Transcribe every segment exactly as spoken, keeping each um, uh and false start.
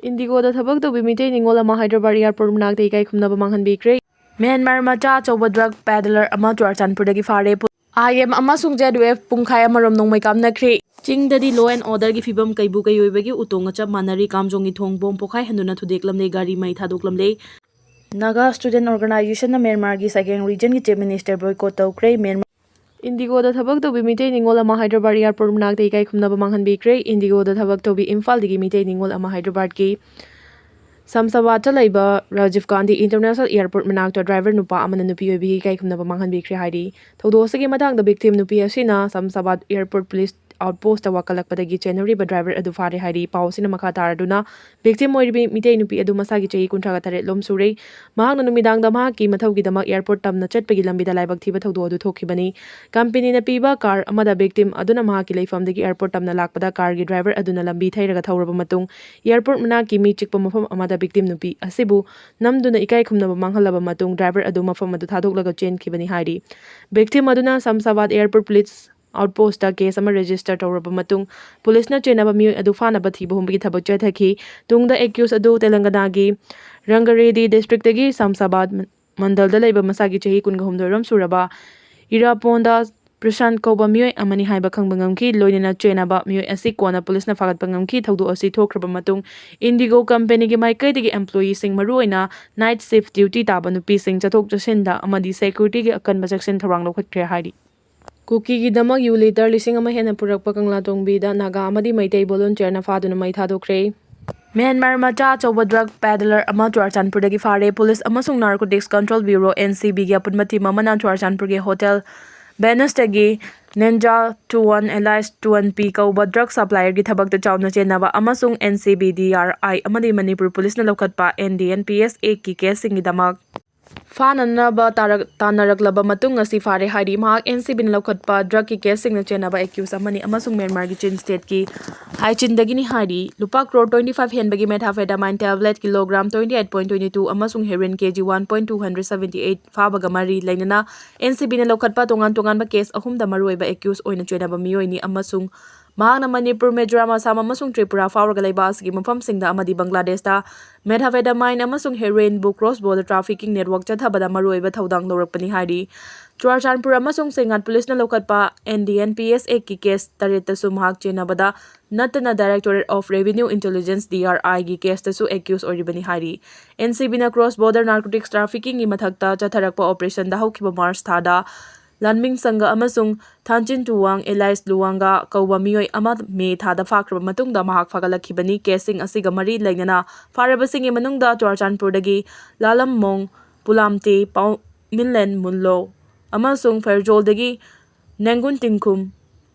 ꯏꯟꯗꯤꯒꯣꯗ ꯊꯕꯛ ꯇꯧꯕꯤ ꯃꯤꯇꯩ ꯅꯤꯉꯣꯜ ꯑꯃ ꯍꯥꯏꯗ꯭ꯔꯕꯥꯗ ꯑꯦꯌꯔꯄꯣꯔꯠ ꯃꯅꯥꯛꯇ ꯏꯀꯥꯏ ꯈꯨꯝꯅꯕ ꯃꯥꯡꯍꯟꯕꯤꯈ꯭ꯔꯦ꯫ ꯃ꯭ꯌꯥꯟꯃꯥꯔ ꯃꯆꯥ ꯑꯆꯧꯕ ꯗ꯭ꯔꯒ ꯄꯦꯗꯂꯔ ꯑꯃ ꯆꯨꯔꯥꯆꯥꯟꯄꯨꯔꯗꯒꯤ ꯐꯥꯔꯦ꯫ ꯑꯥꯏ ꯑꯦꯝ ꯑꯃꯁꯨꯡ ꯖꯦꯠ ꯋꯦꯕ ꯄꯨꯡꯈꯥꯏ ꯑꯃꯔꯣꯝ ꯅꯣꯡꯃꯩ ꯀꯥꯞꯅꯈ꯭ꯔꯦ꯫ ꯆꯤꯡꯗꯗꯤ ꯂꯣ ꯑꯦꯟ ꯑꯣꯔꯗꯔꯒꯤ ꯐꯤꯕꯝ ꯀꯩꯕꯨ ꯀꯩꯑꯣꯏꯕꯒꯤ ꯎꯇꯣꯡ ꯑꯆꯞ ꯃꯥꯟꯅꯔꯤ꯫ ꯀꯥꯝꯖꯣꯡꯒꯤ ꯊꯣꯡ ꯕꯣꯝ ꯄꯣꯈꯥꯏꯍꯟꯗꯨꯅ ꯊꯨꯗꯦꯛꯂꯝꯂꯦ, ꯒꯥꯔꯤ ꯃꯩ ꯊꯥꯗꯣꯛꯂꯝꯂꯦ꯫ ꯅꯥꯒꯥ ꯁ꯭ꯇꯨꯗꯦꯟꯠ ꯑꯣꯔꯒꯅꯥꯏꯖꯦꯁꯟꯅ ꯃ꯭ꯌꯥꯟꯃꯥꯔꯒꯤ ꯁꯒꯦꯡ ꯔꯤꯖꯟꯒꯤ ꯆꯤꯐ ꯃꯤꯅꯤꯁꯇꯔ ꯕꯣꯏꯀꯣꯠ ꯇꯧꯈ꯭ꯔꯦ꯫ ꯃ꯭ꯌꯥꯟꯃꯥꯔ ꯏꯟꯗꯤꯒꯣꯗ ꯊꯕꯛ ꯇꯧꯕꯤ ꯃꯤꯇꯩ ꯅꯤꯉꯣꯜ ꯑꯃ ꯍꯥꯏꯗ꯭ꯔꯕꯥꯗ ꯑꯦꯌꯔꯄꯣꯔꯠ ꯃꯅꯥꯛꯇ ꯏꯀꯥꯏ ꯈꯨꯝꯅꯕ ꯃꯥꯡꯍꯟꯕꯤꯈ꯭ꯔꯦ꯫ ꯏꯟꯗꯤꯒꯣꯗ ꯊꯕꯛ ꯇꯧꯕꯤ ꯏꯝꯐꯥꯜꯗꯒꯤ ꯃꯤꯇꯩ ꯅꯤꯉꯣꯜ ꯑꯃ ꯍꯥꯏꯗ꯭ꯔꯕꯥꯗꯀꯤ ꯁꯝꯁꯥꯕꯥꯗꯇ ꯂꯩꯕ ꯔꯥꯖꯤꯚ ꯒꯥꯟꯙꯤ ꯏꯟꯇꯔꯅꯦꯁꯅꯦꯜ ꯑꯦꯌꯔꯄꯣꯔꯠ ꯃꯅꯥꯛꯇ ꯗ꯭ꯔꯥꯏꯚꯔ ꯅꯨꯄꯥ ꯑꯃꯅ ꯅꯨꯄꯤ ꯑꯣꯏꯕꯤꯒꯤ ꯏꯀꯥꯏ ꯈꯨꯝꯅꯕ ꯃꯥꯡꯍꯟꯕꯤꯈ꯭ꯔꯦ ꯍꯥꯏꯔꯤ꯫ ꯊꯧꯗꯣꯛ ꯑꯁꯤꯒꯤ ꯃꯇꯥꯡꯗ ꯚꯤꯛꯇꯤꯝ ꯅꯨꯄꯤ ꯑꯁꯤꯅ ꯁꯝꯁꯥꯕꯥꯗ ꯑꯦꯌꯔꯄꯣꯔꯠ ꯄꯨꯂꯤꯁ ꯑꯥꯎꯠꯄꯣꯁꯇ ꯋꯥꯀꯠꯂꯛꯄꯗꯒꯤ ꯆꯦꯟꯅꯔꯤꯕ ꯗ꯭ꯔꯥꯏꯚꯔ ꯑꯗꯨ ꯐꯥꯔꯦ ꯍꯥꯏꯔꯤ꯫ ꯄꯥꯎ ꯑꯁꯤꯅ ꯃꯈꯥ ꯇꯥꯔꯗꯨꯅ, ꯚꯤꯛꯇꯤꯝ ꯑꯣꯏꯔꯤꯕꯤ ꯃꯤꯇꯩ ꯅꯨꯄꯤ ꯑꯗꯨ ꯃꯁꯥꯒꯤ ꯆꯍꯤ ꯀꯨꯟꯊ꯭ꯔꯥꯒ ꯇꯔꯦꯠ ꯂꯣꯝ ꯁꯨꯔꯦ꯫ ꯃꯍꯥꯛꯅ ꯅꯨꯃꯤꯗꯥꯡꯗ ꯃꯍꯥꯛꯀꯤ ꯃꯊꯧꯒꯤꯗꯃꯛ ꯑꯦꯌꯔꯄꯣꯔꯠ ꯇꯝꯅ ꯆꯠꯄꯒꯤ ꯂꯝꯕꯤꯗ ꯂꯥꯏꯕꯛ ꯊꯤꯕ ꯊꯧꯗꯣꯛ ꯑꯗꯨ ꯊꯣꯛꯈꯤꯕꯅꯤ꯫ ꯀꯝꯄꯦꯅꯤꯅ ꯄꯤꯕ ꯀꯥꯔ ꯑꯃꯗ ꯚꯤꯛꯇꯤꯝ ꯑꯗꯨꯅ ꯃꯍꯥꯛꯀꯤ ꯂꯩꯐꯝꯗꯒꯤ ꯑꯦꯌꯔꯄꯣꯔꯠ ꯇꯝꯅ ꯂꯥꯛꯄꯗ ꯀꯥꯔꯒꯤ ꯗ꯭ꯔꯥꯏꯚꯔ ꯑꯗꯨꯅ ꯂꯝꯕꯤ ꯊꯩꯔꯒ ꯊꯧꯔꯕ ꯃꯇꯨꯡ, ꯑꯦꯌꯔꯄꯣꯔꯠ ꯃꯅꯥꯛꯀꯤ ꯃꯤ ꯆꯤꯛꯄ ꯃꯐꯝ ꯑꯃꯗ ꯚꯤꯛꯇꯤꯝ ꯅꯨꯄꯤ ꯑꯁꯤꯕꯨ ꯅꯝꯗꯨꯅ ꯏꯀꯥꯏ ꯈꯨꯝꯅꯕ ꯃꯥꯡꯍꯜꯂꯕ ꯃꯇꯨꯡ, ꯗ꯭ꯔꯥꯏꯚꯔ ꯑꯗꯨ ꯃꯐꯝ ꯑꯗꯨ ꯊꯥꯗꯣꯛꯂꯒ ꯆꯦꯟꯈꯤꯕꯅꯤ ꯍꯥꯏꯔꯤ꯫ ꯚꯤꯛꯇꯤꯝ ꯑꯗꯨꯅ ꯁꯝꯁꯥꯕꯥꯗ ꯑꯦꯌꯔꯄꯣꯔꯠ ꯄꯨꯂꯤꯁ ꯑꯥꯎꯠꯄꯣꯁꯇ ꯀꯦꯁ ꯑꯃ ꯔꯦꯖꯤꯁꯇꯔ ꯇꯧꯔꯕ ꯃꯇꯨꯡ, ꯄꯨꯂꯤꯁꯅ ꯆꯦꯟꯅꯕ ꯃꯤꯑꯣꯏ ꯑꯗꯨ ꯐꯥꯅꯕ ꯊꯤꯕ ꯍꯨꯝꯕꯒꯤ ꯊꯕꯛ ꯆꯠꯊꯈꯤ꯫ ꯇꯨꯡꯗ ꯑꯦꯀ꯭ꯌꯨꯁ ꯑꯗꯨ ꯇꯦꯂꯪꯒꯅꯥꯒꯤ ꯔꯪꯒꯔꯦꯗꯤ ꯗꯤꯁꯇ꯭ꯔꯤꯛꯇꯒꯤ ꯁꯝꯁꯥꯕꯥꯗ ꯃꯟꯗꯜꯗ ꯂꯩꯕ ꯃꯁꯥꯒꯤ ꯆꯍꯤ ꯀꯨꯟꯒ ꯍꯨꯝꯗꯣꯏ ꯔꯣꯝ ꯁꯨꯔꯕ ꯏꯔꯥꯄꯣꯟꯗ ꯄ꯭ꯔꯁꯥꯟꯠ ꯀꯧꯕ ꯃꯤꯑꯣꯏ ꯑꯃꯅꯤ ꯍꯥꯏꯕ ꯈꯪꯕ ꯉꯝꯈꯤ꯫ ꯂꯣꯏꯅꯅ ꯆꯦꯟꯅꯕ ꯃꯤꯑꯣꯏ ꯑꯁꯤ ꯀꯣꯟꯅ ꯄꯨꯂꯤꯁꯅ ꯐꯥꯒꯠꯄ ꯉꯝꯈꯤ꯫ ꯊꯧꯗꯣꯛ ꯑꯁꯤ ꯊꯣꯛꯈ꯭ꯔꯕ ꯃꯇꯨꯡ, ꯏꯟꯗꯤꯒꯣ ꯀꯝꯄꯦꯅꯤꯒꯤ ꯃꯥꯏꯀꯩꯗꯒꯤ ꯑꯦꯝꯄ꯭ꯂꯣꯌꯤꯁꯤꯡ, ꯃꯔꯨꯑꯣꯏꯅ ꯅꯥꯏꯠ ꯁꯤꯐ ꯗ꯭ꯌꯨꯇꯤ ꯇꯥꯕ ꯅꯨꯄꯤꯁꯤꯡ, ꯆꯠꯊꯣꯛ ꯆꯠꯁꯤꯟꯗ ꯑꯃꯗꯤ ꯁꯦꯀ꯭ꯌꯨꯔꯤꯇꯤꯒꯤ ꯑꯀꯟꯕ ꯆꯦꯛꯁꯤꯟ ꯊꯧꯔꯥꯡ ꯂꯧꯈꯠꯈ꯭ꯔꯦ ꯍꯥꯏꯔꯤ꯫ ꯀꯨꯀꯤꯒꯤꯗꯃꯛ ꯌꯨ ꯂꯤꯇꯔ ꯂꯤꯁꯤꯡ ꯑꯃ ꯍꯦꯟꯅ ꯄꯨꯔꯛꯄ ꯀꯪꯂꯥꯇꯣꯡꯕꯤꯗ ꯅꯥꯒꯥ ꯑꯃꯗꯤ ꯃꯩꯇꯩ ꯚꯣꯂꯨꯟꯇꯤꯌꯔꯅ ꯐꯥꯗꯨꯅ ꯃꯩ ꯊꯥꯗꯣꯛꯈ꯭ꯔꯦ꯫ ꯃ꯭ꯌꯥꯟꯃꯥꯔ ꯃꯆꯥ ꯑꯆꯧꯕ ꯗ꯭ꯔꯒ ꯄꯦꯗꯂꯔ ꯑꯃ ꯆꯨꯔꯥꯆꯥꯟꯄꯨꯔꯗꯒꯤ ꯐꯥꯔꯦ꯫ ꯄꯨꯂꯤꯁ ꯑꯃꯁꯨꯡ narcotics control bureau, N C ꯕꯤꯒꯤ ꯑꯄꯨꯟꯕ ꯇꯤꯝ ꯑꯃꯅ ꯆꯨꯔꯥꯆꯥꯟꯄꯨꯔꯒꯤ ꯍꯣꯇꯦꯜ ꯚꯦꯅꯁꯇꯒꯤ ꯅꯦꯟꯖꯥ ꯇꯨꯋꯟ ꯑꯦꯂꯥꯏꯁ ꯇꯨꯋꯟ ꯄꯤ ꯀꯧꯕ ꯗ꯭ꯔꯒ ꯁꯄ꯭ꯂꯥꯏꯌꯔꯒꯤ ꯊꯕꯛꯇ ꯆꯥꯎꯅ ꯆꯦꯟꯅꯕ ꯑꯃꯁꯨꯡ N C B D R ꯑꯥꯏ ꯑꯃꯗꯤ ꯃꯅꯤꯄꯨꯔ ꯄꯨꯂꯤꯁꯅ ꯂꯧꯈꯠꯄ N D N P S ꯑꯦꯛꯀꯤ ꯀꯦꯁꯁꯤꯡꯒꯤꯗꯃꯛ ꯐꯥꯅꯅꯕ ꯇꯥꯔꯛ-, ꯇꯥꯟꯅꯔꯛꯂꯕ ꯃꯇꯨꯡ ꯉꯁꯤ ꯐꯥꯔꯦ ꯍꯥꯏꯔꯤ꯫ ꯃꯍꯥꯛ ꯑꯦꯟ ꯁꯤ ꯕꯤꯅ ꯂꯧꯈꯠꯄ ꯗ꯭ꯔꯒꯀꯤ ꯀꯦꯁꯁꯤꯡꯅ ꯆꯦꯟꯅꯕ ꯑꯦꯀ꯭ꯌꯨꯁ ꯑꯃꯅꯤ ꯑꯃꯁꯨꯡ ꯃ꯭ꯌꯥꯟꯃꯥꯔꯒꯤ ꯆꯤꯟ ꯁ꯭ꯇꯦꯠꯀꯤ ꯍꯥꯏꯆꯤꯟꯗꯒꯤꯅꯤ ꯍꯥꯏꯔꯤ꯫ ꯂꯨꯄꯥ ꯀ꯭ꯔꯣꯔ ꯇ꯭ꯋꯦꯟꯇꯤ ꯐꯥꯏꯚ ꯍꯦꯟꯕꯒꯤ methamphetamine tablet kilogram twenty eight point twenty two ꯑꯃꯁꯨꯡ heroin K G one point two hundred seventy eight ꯐꯥꯕꯒ ꯃꯔꯤ ꯂꯩꯅꯅ ꯑꯦꯟ ꯁꯤ ꯕꯤꯅ ꯂꯧꯈꯠꯄ ꯇꯣꯉꯥꯟ ꯇꯣꯉꯥꯟꯕ ꯀꯦꯁ ꯑꯍꯨꯝꯗ ꯃꯔꯨꯑꯣꯏꯕ ꯑꯦꯀ꯭ꯌꯨꯁ ꯑꯣꯏꯅ ꯆꯦꯟꯅꯕ ꯃꯤꯑꯣꯏꯅꯤ ꯑꯃꯁꯨꯡ ꯃꯍꯥꯛꯅ ꯃꯅꯤꯄꯨꯔ, ꯃꯤꯖꯣꯔꯥꯝ, ꯑꯁꯥꯝ ꯑꯃꯁꯨꯡ ꯇ꯭ꯔꯤꯄꯨꯔꯥ ꯐꯥꯎꯔꯒ ꯂꯩꯕ ꯑꯁꯤꯒꯤ ꯃꯐꯝꯁꯤꯡꯗ ꯑꯃꯗꯤ ꯕꯪꯒ꯭ꯂꯥꯗꯦꯁꯇ methamphetamine ꯑꯃꯁꯨꯡ heroinꯕꯨ cross border trafficking network ꯆꯠꯊꯕꯗ ꯃꯔꯨꯑꯣꯏꯕ ꯊꯧꯗꯥꯡ ꯂꯧꯔꯛꯄꯅꯤ ꯍꯥꯏꯔꯤ꯫ ꯆꯨꯔꯥꯆꯥꯟꯄꯨꯔ ꯑꯃꯁꯨꯡ ꯁꯦꯡꯉꯥꯠ ꯄꯨꯂꯤꯁꯅ ꯂꯧꯈꯠꯄ N D N P S Actꯀꯤ case ꯇꯔꯦꯠꯇꯁꯨ ꯃꯍꯥꯛ ꯆꯦꯟꯅꯕꯗ ꯅꯠꯇꯅ Directorate of Revenue Intelligence, D R Iꯒꯤ caseꯇꯁꯨ accused ꯑꯣꯏꯔꯤꯕꯅꯤ ꯍꯥꯏꯔꯤ꯫ N C Bꯅ cross border narcotics traffickingꯒꯤ ꯃꯊꯛꯇ ꯆꯠꯊꯔꯛꯄ operationꯗ ꯍꯧꯈꯤꯕ March ꯊꯥꯗ ꯂꯥꯟꯃꯤꯡ ꯁꯪꯒ ꯑꯃꯁꯨꯡ ꯊꯥꯟꯆꯤꯟ ꯇꯨꯋꯥꯡ alias ꯂꯨꯋꯥꯡꯒ ꯀꯧꯕ ꯃꯤꯑꯣꯏ ꯑꯃ May ꯊꯥꯗ ꯐꯥꯈ꯭ꯔꯕ ꯃꯇꯨꯡꯗ ꯃꯍꯥꯛ ꯐꯥꯒꯠꯂꯛꯈꯤꯕꯅꯤ꯫ Caseꯁꯤꯡ ꯑꯁꯤꯒ ꯃꯔꯤ ꯂꯩꯅꯅ ꯐꯥꯔꯕꯁꯤꯡꯒꯤ ꯃꯅꯨꯡꯗ ꯆꯨꯔꯥꯆꯥꯟꯄꯨꯔꯗꯒꯤ ꯂꯥꯂꯝꯃꯣꯡ, ꯄꯨꯂꯥꯝꯇꯦ, ꯄꯥꯎꯃꯤꯟꯂꯦꯟ ꯃꯨꯟꯂꯣ ꯑꯃꯁꯨꯡ ꯐꯦꯔꯖꯣꯜꯗꯒꯤ ꯅꯦꯡꯒꯨꯟ ꯇꯤꯡꯈꯨꯝ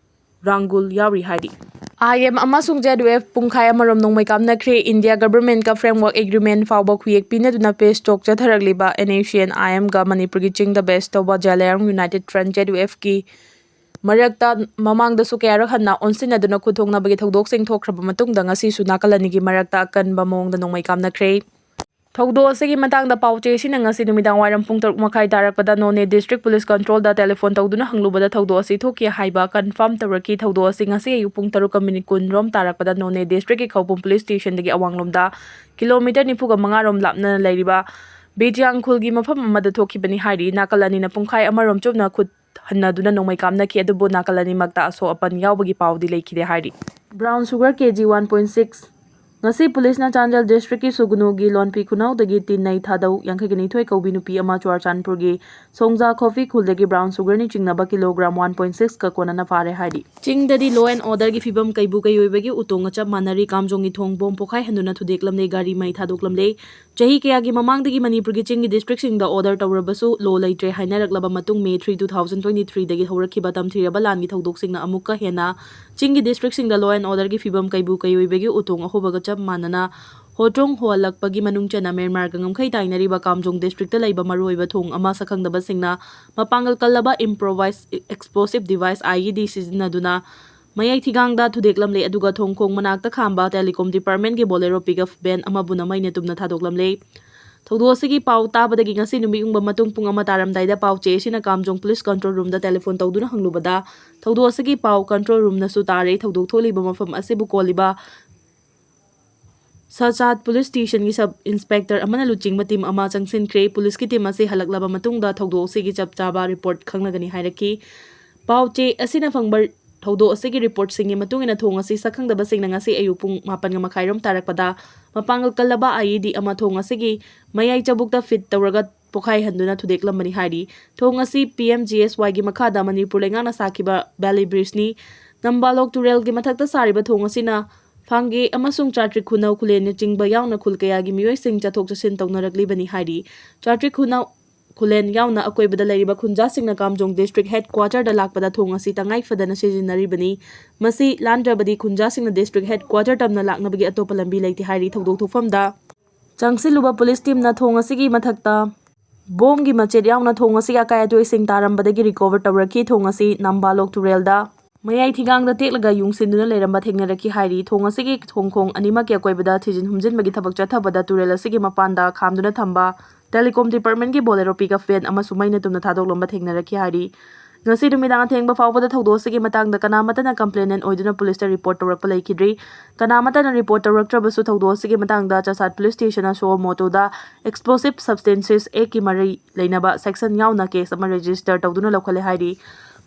ꯔꯥꯡꯒꯨꯜ ꯌꯥꯎꯔꯤ ꯍꯥꯏꯔꯤ꯫ I M ꯑꯃꯁꯨꯡ Z F ꯄꯨꯡꯈꯥꯏ ꯑꯃꯔꯣꯝ ꯅꯣꯡꯃꯩ ꯀꯥꯞꯅꯈ꯭ꯔꯦ꯫ India governmentꯀ framework agreement ꯐꯥꯎꯕ ꯈꯨꯌꯦꯛ ꯄꯤꯅꯗꯨꯅ peace talk ꯆꯠꯊꯔꯛꯂꯤꯕ N S C N I Mꯒ ꯃꯅꯤꯄꯨꯔꯒꯤ ꯆꯤꯡꯗ base ꯇꯧꯕ ꯖꯂꯥꯌꯥꯡ United Front, Z F ꯀꯤ ꯃꯔꯛꯇ ꯃꯃꯥꯡꯗꯁꯨ ꯀꯌꯥꯔꯛ ꯍꯟꯅ ꯑꯣꯟꯁꯤꯟꯅꯗꯨꯅ ꯈꯨꯠ ꯊꯣꯛꯅꯕꯒꯤ ꯊꯧꯗꯣꯛꯁꯤꯡ ꯊꯣꯛꯈ꯭ꯔꯕ ꯃꯇꯨꯡꯗ ꯉꯁꯤꯁꯨ ꯅꯥꯀꯜ ꯑꯅꯤꯒꯤ ꯃꯔꯛꯇ ꯑꯀꯟꯕ ꯃꯑꯣꯡꯗ ꯅꯣꯡꯃꯩ ꯀꯥꯞꯅꯈ꯭ꯔꯦ꯫ ꯊꯧꯗꯣꯛ ꯑꯁꯤꯒꯤ ꯃꯇꯥꯡꯗ ꯄꯥꯎ ꯆꯦ ꯑꯁꯤꯅ ꯉꯁꯤ ꯅꯨꯃꯤꯗꯥꯡ ꯋꯥꯏꯔꯝ ꯄꯨꯡ ꯇꯔꯨꯛ ꯃꯈꯥꯏ ꯇꯥꯔꯛꯄꯗ ꯅꯣꯅꯦ district police controlꯗ telephone ꯇꯧꯗꯨꯅ ꯍꯪꯂꯨꯕꯗ ꯊꯧꯗꯣꯛ ꯑꯁꯤ ꯊꯣꯛꯈꯤ ꯍꯥꯏꯕ confirm ꯇꯧꯔꯛꯈꯤ꯫ ꯊꯧꯗꯣꯛ ꯑꯁꯤ ꯉꯁꯤ ꯑꯌꯨꯛ ꯄꯨꯡ ꯇꯔꯨꯛꯀ minute ꯀꯨꯟ ꯔꯣꯝ ꯇꯥꯔꯛꯄꯗ ꯅꯣꯅꯦ districtꯀꯤ ꯈꯧꯄꯨꯝ police stationꯗꯒꯤ ꯑꯋꯥꯡꯂꯣꯝꯗ kilometre ꯅꯤꯐꯨꯒ ꯃꯉꯥ ꯔꯣꯝ ꯂꯥꯞꯅ ꯂꯩꯔꯤꯕ ꯕꯤꯖꯤꯌꯥꯡ ꯈꯨꯜꯒꯤ ꯃꯐꯝ ꯑꯃꯗ ꯊꯣꯛꯈꯤꯕꯅꯤ ꯍꯥꯏꯔꯤ꯫ ꯅꯥꯀꯜ ꯑꯅꯤꯅ ꯄꯨꯡꯈꯥꯏ ꯑꯃꯔꯣꯝ ꯆꯨꯞꯅ ꯈꯨꯠ ꯍꯟꯅꯗꯨꯅ ꯅꯣꯡꯃꯩ ꯀꯥꯞꯅꯈꯤ, ꯑꯗꯨꯕꯨ ꯅꯥꯀꯜ ꯑꯅꯤꯃꯛꯇ ꯑꯁꯣꯛ ꯑꯄꯟ ꯌꯥꯎꯕꯒꯤ ꯄꯥꯎꯗꯤ ꯂꯩꯈꯤꯗꯦ ꯍꯥꯏꯔꯤ꯫ Brown sugar K G one point six꯫ ꯉꯁꯤ ꯄꯨꯂꯤꯁꯅ ꯆꯥꯟꯗꯦꯜ districtꯀꯤ ꯁꯨꯒꯅꯨꯒꯤ ꯂꯣꯟꯄꯤ ꯈꯨꯅꯧꯗꯒꯤ ꯇꯤꯟꯅꯩ ꯊꯥꯗꯧ ꯌꯥꯡꯈꯩꯒ ꯅꯤꯊꯣꯏ ꯀꯧꯕꯤ ꯅꯨꯄꯤ ꯑꯃ ꯆꯨꯔꯥꯆꯥꯟꯄꯨꯔꯒꯤ ꯁꯣꯡꯖꯥ ꯈꯣꯐꯤ ꯈꯨꯜꯗꯒꯤ brown sugarꯅ ꯆꯤꯡꯅꯕ kilogram one point sixꯀ ꯀꯣꯟꯅꯅ ꯐꯥꯔꯦ ꯍꯥꯏꯔꯤ꯫ ꯆꯤꯡꯗꯗꯤ law and orderꯒꯤ ꯐꯤꯕꯝ ꯀꯩꯕꯨ ꯀꯩꯑꯣꯏꯕꯒꯤ ꯎꯇꯣꯡ ꯑꯆꯞ ꯃꯥꯟꯅꯔꯤ꯫ ꯀꯥꯝꯖꯣꯡꯒꯤ ꯊꯣꯡ ꯕꯣꯝ ꯄꯣꯈꯥꯏꯍꯟꯗꯨꯅ ꯊꯨꯗꯦꯛꯂꯝꯂꯦ, ꯒꯥꯔꯤ ꯃꯩ ꯊꯥꯗꯣꯛꯂꯝꯂꯦ꯫ ꯆꯍꯤ ꯀꯌꯥꯒꯤ ꯃꯃꯥꯡꯗꯒꯤ ꯃꯅꯤꯄꯨꯔꯒꯤ ꯆꯤꯡꯒꯤ districtꯁꯤꯡꯗ order ꯇꯧꯔꯕꯁꯨ law ꯂꯩꯇ꯭ꯔꯦ ꯍꯥꯏꯅꯔꯛꯂꯕ ꯃꯇꯨꯡ May three, two thousand twenty-thhree ꯗꯒꯤ ꯍꯧꯔꯛꯈꯤꯕ ꯇꯝꯊꯤꯔꯕ ꯂꯥꯟꯒꯤ ꯊꯧꯗꯣꯛꯁꯤꯡꯅ ꯑꯃꯨꯛꯀ ꯍꯦꯟꯅ ꯆꯤꯡꯒꯤ districtꯁꯤꯡꯗ law and orderꯒꯤ ꯐꯤꯕꯝ ꯀꯩꯕꯨ ꯀꯩꯑꯣꯏꯕꯒꯤ ꯎꯇꯣꯡ ꯑꯍꯨꯕꯒ ꯆꯞ ꯃꯥꯟꯅꯅ ꯍꯣꯇ꯭ꯔꯣꯡ ꯍꯣꯍꯜꯂꯛꯄꯒꯤ ꯃꯅꯨꯡ ꯆꯟꯅ ꯃ꯭ꯌꯥꯟꯃꯥꯔꯒ ꯉꯝꯈꯩ ꯇꯥꯏꯅꯔꯤꯕ ꯀꯥꯝꯖꯣꯡ districtꯇ ꯂꯩꯕ ꯃꯔꯨꯑꯣꯏꯕ ꯊꯣꯡ ꯑꯃ ꯁꯛꯈꯪꯗꯕꯁꯤꯡꯅ ꯃꯄꯥꯡꯒꯜ ꯀꯜꯂꯕ improvised explosive device, I E D, ꯁꯤꯖꯤꯟꯅꯗꯨꯅ ꯃꯌꯥꯏ ꯊꯤꯒꯥꯡꯗ ꯊꯨꯗꯦꯛꯂꯝꯂꯦ, ꯑꯗꯨꯒ ꯊꯣꯡ ꯈꯣꯡ ꯃꯅꯥꯛꯇ ꯈꯥꯝꯕ telecom departmentꯀꯤ Bolero pickup van ꯑꯃꯕꯨꯅ ꯃꯩꯅ ꯇꯨꯝꯅ ꯊꯥꯗꯣꯛꯂꯝꯂꯦ꯫ ꯊꯧꯗꯣꯛ ꯑꯁꯤꯒꯤ ꯄꯥꯎ ꯇꯥꯕꯗꯒꯤ ꯉꯁꯤ ꯅꯨꯃꯤꯠ ꯌꯨꯡꯕ ꯃꯇꯨꯡ ꯄꯨꯡ ꯑꯃ ꯇꯥꯔꯝꯗꯥꯏꯗ ꯄꯥꯎ ꯆꯦ ꯑꯁꯤꯅ ꯀꯥꯝꯖꯣꯡ ꯄꯨꯂꯤꯁ ꯀꯟꯇ꯭ꯔꯣꯜ ꯔꯨꯝꯗ ꯇꯦꯂꯤꯐꯣꯟ ꯇꯧꯗꯨꯅ ꯍꯪꯂꯨꯕꯗ, ꯊꯧꯗꯣꯛ ꯑꯁꯤꯒꯤ ꯄꯥꯎ ꯀꯟꯇ꯭ꯔꯣꯜ ꯔꯨꯝꯅꯁꯨ ꯇꯥꯔꯦ, ꯊꯧꯗꯣꯛ ꯊꯣꯛꯂꯤꯕ ꯃꯐꯝ ꯑꯁꯤꯕꯨ ꯀꯣꯜꯂꯤꯕ ꯁꯆꯥꯠ ꯄꯨꯂꯤꯁ ꯁ꯭ꯇꯦꯁꯟꯒꯤ ꯁꯕ ꯏꯟꯁꯄꯦꯛꯇꯔ ꯑꯃꯅ ꯂꯨꯆꯤꯡꯕ ꯇꯤꯝ ꯑꯃ ꯆꯪꯁꯤꯟꯈ꯭ꯔꯦ꯫ ꯄꯨꯂꯤꯁꯀꯤ ꯇꯤꯝ ꯑꯁꯤ ꯍꯜꯂꯛꯂꯕ ꯃꯇꯨꯡꯗ ꯊꯧꯗꯣꯛ ꯑꯁꯤꯒꯤ ꯆꯞ ꯆꯥꯕ ꯔꯤꯄꯣꯔꯠ ꯈꯪꯂꯒꯅꯤ ꯍꯥꯏꯔꯛꯈꯤ꯫ ꯄꯥꯎ ꯆꯦ ꯑꯁꯤꯅ ꯐꯪꯕ ꯊꯧꯗꯣꯛ ꯑꯁꯤꯒꯤ ꯔꯤꯄꯣꯔꯠꯁꯤꯡꯒꯤ ꯃꯇꯨꯡ ꯏꯟꯅ ꯊꯣꯡ ꯑꯁꯤ ꯁꯛꯈꯪꯗꯕꯁꯤꯡꯅ ꯉꯁꯤ ꯑꯌꯨꯛ ꯄꯨꯡ ꯃꯥꯄꯟꯒ ꯃꯈꯥꯏꯔꯣꯝ ꯇꯥꯔꯛꯄꯗ ꯃꯄꯥꯡꯒꯜ ꯀꯜꯂꯕ IED ꯑꯃ ꯊꯣꯡ ꯑꯁꯤꯒꯤ ꯃꯌꯥꯏ ꯆꯕꯨꯛꯇ ꯐꯤꯠ ꯇꯧꯔꯒ ꯄꯣꯈꯥꯏꯍꯟꯗꯨꯅ ꯊꯨꯗꯦꯛꯂꯝꯕꯅꯤ ꯍꯥꯏꯔꯤ꯫ ꯊꯣꯡ ꯑꯁꯤ PMGSYꯒꯤ ꯃꯈꯥꯗ ꯃꯅꯤꯄꯨꯔ ꯂꯩꯉꯥꯛꯅ ꯁꯥꯈꯤꯕ ꯕꯦꯂꯤ ꯕ꯭ꯔꯤꯖꯅꯤ꯫ ꯅꯝꯕꯥꯂꯣꯛ ꯇꯨꯔꯦꯜꯒꯤ ꯃꯊꯛꯇ ꯁꯥꯔꯤꯕ ꯊꯣꯡ ꯑꯁꯤꯅ ꯐꯥꯡꯒꯦ ꯑꯃꯁꯨꯡ ꯆꯥꯇ꯭ꯔꯤꯛ ꯈꯨꯅꯧ ꯈꯨꯂꯦꯟꯅꯆꯤꯡꯕ ꯌꯥꯎꯅ ꯈꯨꯜ ꯀꯌꯥꯒꯤ ꯃꯤꯑꯣꯏꯁꯤꯡ ꯆꯠꯊꯣꯛ ꯆꯠꯁꯤꯟ ꯇꯧꯅꯔꯛꯂꯤꯕꯅꯤ ꯍꯥꯏꯔꯤ꯫ ꯆꯥꯇ꯭ꯔꯤꯛ ꯈꯨꯅꯧ ꯈꯨꯂꯦꯟ ꯌꯥꯎꯅ ꯑꯀꯣꯏꯕꯗ ꯂꯩꯔꯤꯕ ꯈꯨꯟꯖꯥꯁꯤꯡꯅ ꯀꯥꯝꯖꯣꯡ ꯗꯤꯁꯇ꯭ꯔꯤꯛ ꯍꯦꯗ ꯀ꯭ꯋꯥꯇꯔꯗ ꯂꯥꯛꯄꯗ ꯊꯣꯡ ꯑꯁꯤ ꯇꯉꯥꯏ ꯐꯗꯅ ꯁꯤꯖꯤꯟꯅꯔꯤꯕꯅꯤ꯫ ꯃꯁꯤ ꯂꯥꯟꯗ꯭ꯔꯕꯗꯤ ꯈꯨꯟꯖꯥꯁꯤꯡꯅ ꯗꯤꯁꯇ꯭ꯔꯤꯛ ꯍꯦꯗ ꯀ꯭ꯋꯥꯇꯔ ꯇꯝꯅ ꯂꯥꯛꯅꯕꯒꯤ ꯑꯇꯣꯞꯄ ꯂꯝꯕꯤ ꯂꯩꯇꯦ ꯍꯥꯏꯔꯤ꯫ ꯊꯧꯗꯣꯛ ꯊꯣꯛꯐꯝꯗ ꯆꯪꯁꯤꯜꯂꯨꯕ ꯄꯨꯂꯤꯁ ꯇꯤꯝꯅ ꯊꯣꯡ ꯑꯁꯤꯒꯤ ꯃꯊꯛꯇ ꯕꯣꯝꯒꯤ ꯃꯆꯦꯠ ꯌꯥꯎꯅ ꯊꯣꯡ ꯑꯁꯤꯒꯤ ꯑꯀꯥꯏ ꯑꯇꯣꯏꯁꯤꯡ ꯇꯥꯔꯝꯕꯗꯒꯤ ꯔꯤꯀꯣꯚꯔ ꯇꯧꯔꯛꯈꯤ꯫ ꯊꯣꯡ ꯑꯁꯤ ꯅꯝꯕꯥꯂꯣꯛ ꯇꯨꯔꯦꯜꯗ ꯃꯌꯥꯏ ꯊꯤꯒꯥꯡꯗ ꯇꯦꯛꯂꯒ ꯌꯨꯡꯁꯤꯟꯗꯨꯅ ꯂꯩꯔꯝꯕ ꯊꯦꯡꯅꯔꯛꯈꯤ ꯍꯥꯏꯔꯤ꯫ ꯊꯣꯡ ꯑꯁꯤꯒꯤ ꯊꯣꯡꯈꯣꯡ ꯑꯅꯤꯃꯛꯀꯤ ꯑꯀꯣꯏꯕꯗ ꯊꯤꯖꯤꯟ ꯍꯨꯝꯖꯤꯟꯕꯒꯤ ꯊꯕꯛ ꯆꯠꯊꯕꯗ ꯇꯨꯔꯦꯜ ꯑꯁꯤꯒꯤ ꯃꯄꯥꯟꯗ ꯈꯥꯝꯗꯨꯅ ꯊꯝꯕ ꯇꯦꯂꯤꯀꯣꯝ ꯗꯤꯄꯥꯔꯠꯃꯦꯟꯒꯤ ꯕꯣꯂꯦꯔꯣ ꯄꯤꯛꯑꯞ ꯚꯦꯟ ꯑꯃꯁꯨ ꯃꯩꯅ ꯇꯨꯝꯅ ꯊꯥꯗꯣꯛꯂꯝꯕ ꯊꯦꯡꯅꯔꯛꯈꯤ ꯍꯥꯏꯔꯤ꯫ ꯉꯁꯤ ꯅꯨꯃꯤꯗꯥꯡ ꯑꯊꯦꯡꯕ ꯐꯥꯎꯕꯗ ꯊꯧꯗꯣꯛ ꯑꯁꯤꯒꯤ ꯃꯇꯥꯡꯗ ꯀꯅꯥꯃꯠꯇꯅ ꯀꯝꯄ꯭ꯂꯦꯅꯦꯟ ꯑꯣꯏꯗꯨꯅ ꯄꯨꯂꯤꯁꯇ ꯔꯤꯄꯣꯔꯠ ꯇꯧꯔꯛꯄ ꯂꯩꯈꯤꯗ꯭ꯔꯤ꯫ ꯀꯅꯥꯃꯠꯇꯅ ꯔꯤꯄꯣꯔꯠ ꯇꯧꯔꯛꯇ꯭ꯔꯕꯁꯨ ꯊꯧꯗꯣꯛ ꯑꯁꯤꯒꯤ ꯃꯇꯥꯡꯗ ꯆꯥꯁꯥꯠ ꯄꯨꯂꯤꯁ ꯁ꯭ꯇꯦꯁꯟꯅ ꯁꯣ ꯃꯣꯇꯣꯗ ꯑꯦꯛꯁꯄ꯭ꯂꯣꯁꯤꯞ ꯁꯕꯁꯇꯦꯟꯁꯦꯁ ꯑꯦꯛꯀꯤ ꯃꯔꯤ ꯂꯩꯅꯕ ꯁꯦꯛꯁꯟ ꯌꯥꯎꯅ ꯀꯦꯁ ꯑꯃ ꯔꯦꯖꯤꯁꯇꯔ ꯇꯧꯗꯨꯅ ꯂꯧꯈꯠꯂꯦ ꯍꯥꯏꯔꯤ꯫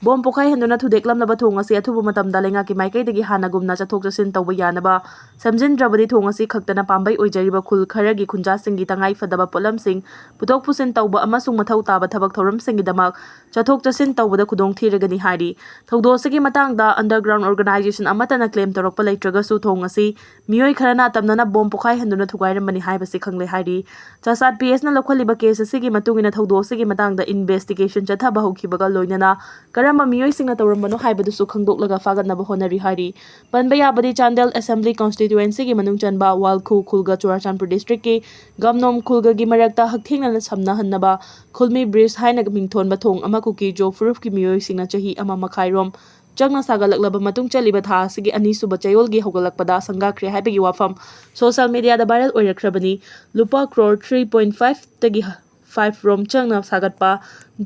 ꯕꯣꯝ ꯄꯣꯈꯥꯏꯍꯟꯗꯨꯅ ꯊꯨꯗꯦꯛꯂꯝꯂꯕ ꯊꯣꯡ ꯑꯁꯤ ꯑꯊꯨꯕ ꯃꯇꯝꯗ ꯂꯩꯉꯥꯛꯀꯤ ꯃꯥꯏꯀꯩꯗꯒꯤ ꯍꯥꯟꯅꯒꯨꯝꯅ ꯆꯠꯊꯣꯛ ꯆꯠꯁꯤꯟ ꯇꯧꯕ ꯌꯥꯅꯕ ꯁꯦꯝꯖꯤꯟꯗ꯭ꯔꯕꯗꯤ ꯊꯣꯡ ꯑꯁꯤ ꯈꯛꯇꯅ ꯄꯥꯝꯕꯩ ꯑꯣꯏꯖꯔꯤꯕ ꯈꯨꯜ ꯈꯔꯒꯤ ꯈꯨꯟꯖꯥꯁꯤꯡꯒꯤ ꯇꯉꯥꯏ ꯐꯗꯕ ꯄꯣꯠꯂꯝꯁꯤꯡ ꯄꯨꯊꯣꯛ ꯄꯨꯁꯤꯟ ꯇꯧꯕ ꯑꯃꯁꯨꯡ ꯃꯊꯧ ꯇꯥꯕ ꯊꯕꯛ ꯊꯧꯔꯝꯁꯤꯡꯒꯤꯗꯃꯛ ꯆꯠꯊꯣꯛ ꯆꯠꯁꯤꯟ ꯇꯧꯕꯗ ꯈꯨꯗꯣꯡ ꯊꯤꯔꯒꯅꯤ ꯍꯥꯏꯔꯤ꯫ ꯊꯧꯗꯣꯛ ꯑꯁꯤꯒꯤ ꯃꯇꯥꯡꯗ ꯑꯟꯗꯔꯒ꯭ꯔꯥꯎꯟ ꯑꯣꯔꯒꯅꯥꯏꯖꯦꯁꯟ ꯑꯃꯠꯇꯅ ꯀ꯭ꯂꯦꯝ ꯇꯧꯔꯛꯄ ꯂꯩꯇ꯭ꯔꯒꯁꯨ ꯊꯣꯡ ꯑꯁꯤ ꯃꯤꯑꯣꯏ ꯈꯔꯅ ꯑꯇꯝꯅꯅ ꯕꯣꯝ ꯄꯣꯈꯥꯏꯍꯟꯗꯨꯅ ꯊꯨꯒꯥꯏꯔꯝꯕꯅꯤ ꯍꯥꯏꯕꯁꯤ ꯈꯪꯂꯦ ꯍꯥꯏꯔꯤ꯫ ꯆꯥꯁꯥꯠ ꯄꯤ ꯑꯦꯁꯅ ꯂꯧꯈꯠꯂꯤꯕ ꯀꯦꯁ ꯑꯁꯤꯒꯤ ꯃꯇꯨꯡ ꯏꯟꯅ ꯊꯧꯗꯣꯛ ꯑꯁꯤꯒꯤ ꯃꯇꯥꯡꯗ ꯏꯟꯚꯦꯁꯇꯤꯒꯦꯁꯟ ꯆꯠꯊꯕ ꯍꯧꯈꯤꯕꯒ ꯂꯣꯏꯅꯅ ꯀꯔꯝꯕ ꯃꯤꯑꯣꯏꯁꯤꯡꯅ ꯇꯧꯔꯝꯕꯅꯣ ꯍꯥꯏꯕꯗꯨꯁꯨ ꯈꯪꯗꯣꯛꯂꯒ ꯐꯥꯒꯠꯅꯕ ꯍꯣꯠꯅꯔꯤ ꯍꯥꯏꯔꯤ꯫ ꯄꯟꯕ ꯌꯥꯕꯗꯤ ꯆꯥꯟꯗꯦꯜ ꯑꯦꯁꯦꯝꯕ꯭ꯂꯤ ꯀꯟꯁꯇꯤꯇ꯭ꯌꯨꯑꯦꯟꯁꯤꯒꯤ ꯃꯅꯨꯡ ꯆꯟꯕ ꯋꯥꯜꯈꯨ ꯈꯨꯜꯒ ꯆꯨꯔꯥꯆꯥꯟꯄꯨꯔ ꯗꯤꯁꯇ꯭ꯔꯤꯛꯀꯤ ꯒꯝꯅꯣꯝ ꯈꯨꯜꯒꯒꯤ ꯃꯔꯛꯇ ꯍꯛꯊꯦꯡꯅꯅ ꯁꯝꯅꯍꯟꯅꯕ ꯈꯨꯜꯃꯤ ꯕ꯭ꯔꯤꯖ ꯍꯥꯏꯅ ꯃꯤꯡꯊꯣꯟꯕ ꯊꯣꯡ ꯑꯃ ꯀꯨꯀꯤ ꯖꯣ ꯐꯨꯔꯨꯞꯀꯤ ꯃꯤꯑꯣꯏꯁꯤꯡꯅ ꯆꯍꯤ ꯑꯃ ꯃꯈꯥꯏꯔꯣꯝ ꯆꯪꯅ ꯁꯥꯒꯠꯂꯛꯂꯕ ꯃꯇꯨꯡ ꯆꯠꯂꯤꯕ ꯊꯥ ꯑꯁꯤꯒꯤ ꯑꯅꯤꯁꯨꯕ ꯆꯌꯣꯜꯒꯤ ꯍꯧꯒꯠꯂꯛꯄꯗ ꯁꯪꯒꯥꯈ꯭ꯔꯦ ꯍꯥꯏꯕꯒꯤ ꯋꯥꯐꯝ ꯁꯣꯁꯤꯌꯦꯜ ꯃꯤꯗꯤꯌꯥꯗ ꯚꯥꯏꯔꯦꯜ ꯑꯣꯏꯔꯛꯈ꯭ꯔꯕꯅꯤ꯫ ꯂꯨꯄꯥ ꯀ꯭ꯔꯣꯔ ꯊ꯭ꯔꯤ ꯄꯣꯏꯟ ꯐꯥꯏꯚꯇꯒꯤ ꯐꯥꯏꯚ ꯔꯣꯝ ꯆꯪꯅ ꯁꯥꯒꯠꯄ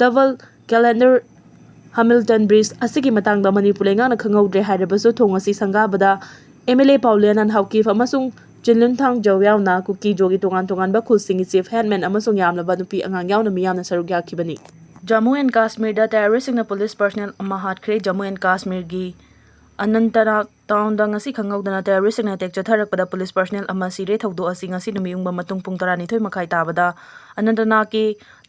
ꯗꯕꯜ ꯀꯦꯂꯦꯟꯗꯔ ꯍꯥꯃꯤꯜꯇꯟ ꯕ꯭ꯔꯤꯖ ꯑꯁꯤꯒꯤ ꯃꯇꯥꯡꯗ ꯃꯅꯤꯄꯨꯔ ꯂꯩꯉꯥꯛꯅ ꯈꯪꯍꯧꯗ꯭ꯔꯦ ꯍꯥꯏꯔꯕꯁꯨ ꯊꯣꯡ ꯑꯁꯤ ꯁꯪꯒꯥꯕꯗ ꯑꯦꯝ ꯑꯦꯜ ꯑꯦ ꯄꯥꯎꯂꯦꯅꯟ ꯍꯥꯎꯀꯤꯞ ꯑꯃꯁꯨꯡ ꯆꯤꯟꯂꯨꯟꯊꯥꯡ ꯖꯧ ꯌꯥꯎꯅ ꯀꯨꯀꯤ ꯖꯣꯒꯤ ꯇꯣꯉꯥꯟ ꯇꯣꯉꯥꯟꯕ ꯈꯨꯜꯁꯤꯡꯒꯤ ꯆꯤꯐ ꯍꯦꯗꯃꯦꯟ ꯑꯃꯁꯨꯡ ꯌꯥꯝꯂꯕ ꯅꯨꯄꯤ ꯑꯉꯥꯡ ꯌꯥꯎꯅ ꯃꯤꯌꯥꯝꯅ ꯁꯔꯨꯛ ꯌꯥꯈꯤꯕꯅꯤ꯫ ꯖꯝꯃꯨ ꯑꯦꯟ ꯀꯥꯁꯃꯤꯔꯗ ꯇꯦꯔꯣꯔꯤꯁꯁꯤꯡꯅ ꯄꯨꯂꯤꯁ ꯄꯔꯁꯅꯦꯜ ꯑꯃ ꯍꯥꯠꯈ꯭ꯔꯦ꯫ ꯖꯝꯃꯨ ꯑꯦꯟ ꯀꯥꯁꯃꯤꯔꯒꯤ ꯑꯅꯟꯇꯅꯥꯒ ꯇꯥꯎꯟꯗ ꯉꯁꯤ ꯈꯪꯍꯧꯗꯅ ꯇꯦꯔꯣꯔꯤꯁꯁꯤꯡꯅ ꯑꯦꯇꯦꯛ ꯆꯠꯊꯔꯛꯄꯗ ꯄꯨꯂꯤꯁ ꯄꯔꯁꯅꯦꯜ ꯑꯃ ꯁꯤꯔꯦ꯫ ꯊꯧꯗꯣꯛ ꯑꯁꯤ ꯉꯁꯤ ꯅꯨꯃꯤꯠꯌꯨꯡꯕ ꯃꯇꯨꯡ ꯄꯨꯡ ꯇꯔꯥꯅꯤꯊꯣꯏ ꯃꯈꯥꯏ ꯇꯥꯕꯗ ꯑꯅꯟꯇꯅꯥꯒꯀꯤ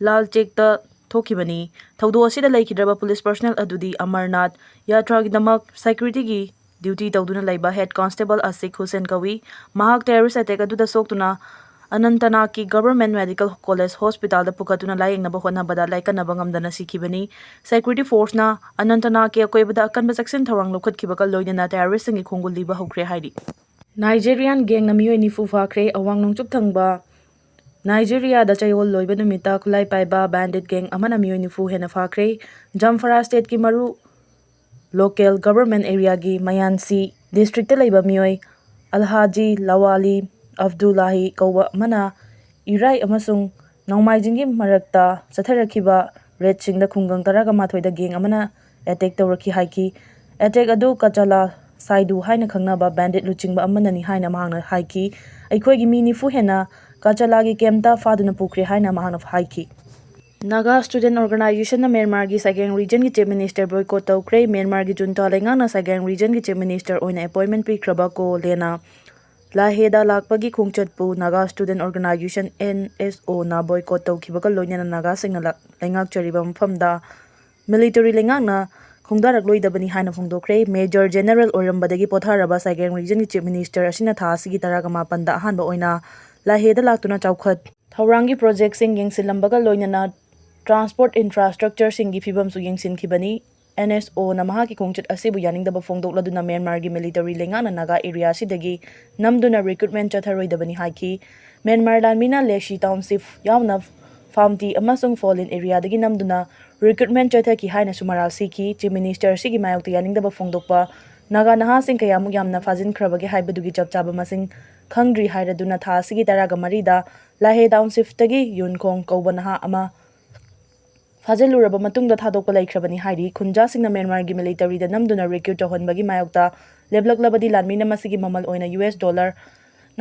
ꯂꯥꯜ ꯆꯦꯛꯇ ꯊꯣꯛꯈꯤꯕꯅꯤ꯫ ꯊꯧꯗꯣꯛ ꯑꯁꯤꯗ ꯂꯩꯈꯤꯗ꯭ꯔꯕ ꯄꯨꯂꯤꯁ ꯄꯔꯁꯅꯦꯜ ꯑꯗꯨꯗꯤ ꯑꯃꯔꯅꯥꯊ ꯌꯥꯇ꯭ꯔꯥꯒꯤꯗꯃꯛ ꯁꯦꯀ꯭ꯌꯨꯔꯤꯇꯤꯒꯤ ꯗ꯭ꯌꯨꯇꯤ ꯇꯧꯗꯨꯅ ꯂꯩꯕ ꯍꯦꯗ ꯀꯣꯟꯁꯇꯦꯕꯜ ꯑꯁꯤꯛ ꯍꯨꯁꯦꯟ ꯀꯧꯏ꯫ ꯃꯍꯥꯛ ꯇꯦꯔꯣꯔꯤꯁ ꯑꯦꯇꯦꯛ ꯑꯗꯨꯗ ꯁꯣꯛꯇꯨꯅ ꯑꯅꯟꯇꯅꯥꯒꯀꯤ ꯒꯚꯔꯟꯃꯦꯟꯠ ꯃꯦꯗꯤꯀꯦꯜ ꯀꯣꯂꯦꯖ ꯍꯣꯁꯄꯤꯇꯥꯜꯗ ꯄꯨꯈꯠꯇꯨꯅ ꯂꯥꯌꯦꯡꯅꯕ ꯍꯣꯠꯅꯕꯗ ꯂꯥꯏꯀꯠꯅꯕ ꯉꯝꯗꯅ ꯁꯤꯈꯤꯕꯅꯤ꯫ ꯁꯦꯀ꯭ꯌꯨꯔꯤꯇꯤ ꯐꯣꯔꯁꯅ ꯑꯅꯟꯇꯅꯥꯒꯀꯤ ꯑꯀꯣꯏꯕꯗ ꯑꯀꯟꯕ ꯆꯦꯛꯁꯤꯟ ꯊꯧꯔꯥꯡ ꯂꯧꯈꯠꯈꯤꯕꯒ ꯂꯣꯏꯅꯅ ꯇꯦꯔꯣꯔꯤꯁꯁꯤꯡꯒꯤ ꯈꯣꯡꯒꯨꯜ ꯂꯤꯕ ꯍꯧꯈ꯭ꯔꯦ ꯍꯥꯏꯔꯤ꯫ ꯅꯥꯏꯖꯦꯔꯤꯌꯥꯟ ꯒꯦꯡꯅ ꯃꯤꯑꯣꯏ ꯅꯤꯐꯨ ꯐꯥꯈ꯭ꯔꯦ꯫ ꯑꯋꯥꯡ ꯅꯣꯡꯆꯨꯞ ꯊꯪꯕ ꯅꯥꯏꯖꯦꯔꯤꯌꯥꯗ ꯆꯌꯣꯜ ꯂꯣꯏꯕ ꯅꯨꯃꯤꯠꯇ ꯈꯨꯠꯂꯥꯏ ꯄꯥꯏꯕ ꯕꯦꯟꯗꯤꯠ ꯒꯦꯡ ꯑꯃꯅ ꯃꯤꯑꯣꯏ ꯅꯤꯐꯨ ꯍꯦꯟꯅ ꯐꯥꯈ꯭ꯔꯦ꯫ ꯖꯝꯐꯔꯥ ꯁ꯭ꯇꯦꯠꯀꯤ ꯃꯔꯨ ꯂꯣꯀꯦꯜ ꯒꯚꯔꯟꯃꯦꯟꯠ ꯑꯦꯔꯤꯌꯥꯒꯤ ꯃꯌꯥꯟꯁꯤ ꯗꯤꯁꯇ꯭ꯔꯤꯛꯇ ꯂꯩꯕ ꯃꯤꯑꯣꯏ ꯑꯜꯍꯥꯖꯤ ꯂꯋꯥꯂꯤ ꯑꯕꯗꯨꯜꯂꯥꯍꯤ ꯀꯧꯕ ꯑꯃꯅ ꯏꯔꯥꯏ ꯑꯃꯁꯨꯡ ꯅꯣꯡꯃꯥꯏꯖꯤꯡꯒꯤ ꯃꯔꯛꯇ ꯆꯠꯊꯔꯛꯈꯤꯕ ꯔꯦꯗꯁꯤꯡꯗ ꯈꯨꯡꯒꯪ ꯇꯔꯥꯒ ꯃꯥꯊꯣꯏꯗ ꯒꯦꯡ ꯑꯃꯅ ꯑꯦꯇꯦꯛ ꯇꯧꯔꯛꯈꯤ ꯍꯥꯏꯈꯤ꯫ ꯑꯦꯇꯦꯛ ꯑꯗꯨ ꯀꯆꯥꯂꯥ ꯁꯥꯏꯗꯨ ꯍꯥꯏꯅ ꯈꯪꯅꯕ ꯕꯦꯟꯗꯤꯠ ꯂꯨꯆꯤꯡꯕ ꯑꯃꯅꯅꯤ ꯍꯥꯏꯅ ꯃꯍꯥꯛꯅ ꯍꯥꯏꯈꯤ꯫ ꯑꯩꯈꯣꯏꯒꯤ ꯃꯤ ꯅꯤꯐꯨ ꯍꯦꯟꯅ ꯀꯆꯥꯂꯥꯒꯤ ꯀꯦꯝꯞꯇ ꯐꯥꯗꯨꯅ ꯄꯨꯈ꯭ꯔꯦ ꯍꯥꯏꯅ ꯃꯍꯥꯛꯅ ꯍꯥꯏꯈꯤ꯫ ꯅꯥꯒꯥ ꯁ꯭ꯇꯨꯗꯦꯟꯠ ꯑꯣꯔꯒꯅꯥꯏꯖꯦꯁꯟꯅ ꯃ꯭ꯌꯥꯟꯃꯥꯔꯒꯤ ꯁꯥꯏꯒꯦꯡ ꯔꯤꯖꯟꯒꯤ ꯆꯤꯐ ꯃꯤꯅꯤꯁꯇꯔ ꯕꯣꯏꯀꯣꯠ ꯇꯧꯈ꯭ꯔꯦ꯫ ꯃ꯭ꯌꯥꯟꯃꯥꯔꯒꯤ ꯖꯨꯟꯇꯥ ꯂꯩꯉꯥꯛꯅ ꯁꯥꯏꯒꯦꯡ ꯔꯤꯖꯟꯒꯤ ꯆꯤꯐ ꯃꯤꯅꯤꯁꯇꯔ ꯑꯣꯏꯅ ꯑꯦꯄꯣꯏꯟꯃꯦꯟꯠ ꯄꯤꯈ꯭ꯔꯕ ꯀꯣ ꯂꯦꯅ ꯂꯥꯍꯦꯗ ꯂꯥꯛꯄꯒꯤ ꯈꯣꯡꯆꯠꯄꯨ Naga student organisation, N S O boycott ꯇꯧꯈꯤꯕꯒ ꯂꯣꯏꯅꯅ ꯅꯥꯒꯥꯁꯤꯡꯅ ꯂ-, ꯂꯩꯉꯥꯛꯆꯔꯤꯕ ꯃꯐꯝꯗ ꯃꯤꯂꯤꯇꯔꯤ ꯂꯩꯉꯥꯛꯅ ꯈꯣꯡꯗꯥꯔꯛꯂꯣꯏꯗꯕꯅꯤ ꯍꯥꯏꯅ ꯐꯣꯡꯗꯣꯛꯈ꯭ꯔꯦ꯫ ꯃꯦꯖꯔ ꯖꯦꯅꯔꯦꯜ ꯑꯣꯏꯔꯝꯕꯗꯒꯤ ꯄꯣꯊꯥꯔꯕ ꯁꯥꯏꯒꯦꯡ ꯔꯤꯖꯟꯒꯤ ꯆꯤꯐ ꯃꯤꯅꯤꯁꯇꯔ ꯑꯁꯤꯅ ꯊꯥ ꯑꯁꯤꯒꯤ ꯇꯔꯥꯒ ꯃꯥꯄꯟꯗ ꯑꯍꯥꯟꯕ ꯑꯣꯏꯅ ꯂꯥꯍꯦꯗ ꯂꯥꯛꯇꯨꯅ ꯆꯥꯎꯈꯠ ꯊꯧꯔꯥꯡꯒꯤ ꯄ꯭ꯔꯣꯖꯦꯛꯁꯤꯡ ꯌꯦꯡꯁꯤꯜꯂꯝꯕꯒ ꯂꯣꯏꯅꯅ ꯇ꯭ꯔꯥꯟꯁꯄꯣꯔꯠ ꯏꯟꯐ꯭ꯔꯥꯁ꯭ꯇ꯭ꯔꯛꯆꯔꯁꯤꯡꯒꯤ ꯐꯤꯕꯝꯁꯨ ꯌꯦꯡꯁꯤꯟꯈꯤꯕꯅꯤ꯫ ꯑꯦꯟ ꯑꯦꯁ ꯑꯣꯅ ꯃꯍꯥꯛꯀꯤ ꯈꯣꯡꯆꯠ ꯑꯁꯤꯕꯨ ꯌꯥꯅꯤꯡꯗꯕ ꯐꯣꯡꯗꯣꯛꯂꯗꯨꯅ ꯃ꯭ꯌꯥꯟꯃꯥꯔꯒꯤ ꯃꯤꯂꯤꯇꯔꯤ ꯂꯩꯉꯥꯛꯅ ꯅꯥꯒꯥ ꯑꯦꯔꯤꯌꯥ ꯑꯁꯤꯗꯒꯤ ꯅꯝꯗꯨꯅ ꯔꯤꯀ꯭ꯔꯨꯠꯃꯦꯟꯠ ꯆꯠꯊꯔꯣꯏꯗꯕꯅꯤ ꯍꯥꯏꯈꯤ꯫ ꯃ꯭ꯌꯥꯟꯃꯥꯔ ꯂꯥꯟꯃꯤꯅ ꯂꯦꯁꯤ ꯇꯥꯎꯟꯁꯤꯞ ꯌꯥꯎꯅ ꯐꯥꯝꯇꯤ ꯑꯃꯁꯨꯡ ꯐꯣꯂꯤꯟ ꯑꯦꯔꯤꯌꯥꯗꯒꯤ ꯅꯝꯗꯨꯅ ꯔꯤꯀ꯭ꯔꯨꯠꯃꯦꯟ ꯆꯠꯊꯈꯤ ꯍꯥꯏꯅꯁꯨ ꯃꯔꯥꯜ ꯁꯤꯈꯤ꯫ ꯆꯤꯐ ꯃꯤꯅꯤꯁꯇꯔ ꯑꯁꯤꯒꯤ ꯃꯥꯌꯣꯛꯇ ꯌꯥꯅꯤꯡꯗꯕ ꯐꯣꯡꯗꯣꯛꯄ ꯅꯥꯒꯥ ꯅꯍꯥꯁꯤꯡ ꯀꯌꯥꯃꯨꯛ ꯌꯥꯝꯅ ꯐꯥꯖꯤꯟꯈ꯭ꯔꯕꯒꯦ ꯍꯥꯏꯕꯗꯨꯒꯤ ꯆꯞ ꯆꯥꯕ ꯃꯁꯤꯡ ꯈꯪꯗ꯭ꯔꯤ ꯍꯥꯏꯔꯗꯨꯅ ꯊꯥ ꯑꯁꯤꯒꯤ ꯇꯔꯥꯒ ꯃꯔꯤꯗ ꯂꯥꯍꯦ ꯇꯥꯎꯟꯁꯤꯞꯇꯒꯤ ꯌꯨꯟꯈꯣꯡ ꯀꯧꯕ ꯅꯍꯥ ꯑꯃ ꯐꯥꯖꯤꯜꯂꯨꯔꯕ ꯃꯇꯨꯡꯗ ꯊꯥꯗꯣꯛꯄ ꯂꯩꯈ꯭ꯔꯕꯅꯤ ꯍꯥꯏꯔꯤ꯫ ꯈꯨꯟꯖꯥꯁꯤꯡꯅ ꯃ꯭ꯌꯥꯟꯃꯥꯔꯒꯤ ꯃꯤꯂꯤꯇꯔꯤꯗ ꯅꯝꯗꯨꯅ ꯔꯤꯀ꯭ꯔꯨꯠ ꯇꯧꯍꯟꯕꯒꯤ ꯃꯥꯌꯣꯛꯇ ꯂꯦꯞꯂꯛꯂꯕꯗꯤ ꯂꯥꯟꯃꯤꯅ ꯃꯁꯤꯒꯤ ꯃꯃꯜ ꯑꯣꯏꯅ U S dollar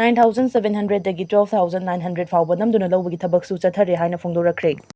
nine thousand seven hundredꯗꯒꯤ twelve thousand nine hundred ꯐꯥꯎꯕ ꯅꯝꯗꯨꯅ ꯂꯧꯕꯒꯤ ꯊꯕꯛꯁꯨ ꯆꯠꯊꯔꯦ ꯍꯥꯏꯅ ꯐꯣꯡꯗꯣꯔꯛꯈ꯭ꯔꯦ꯫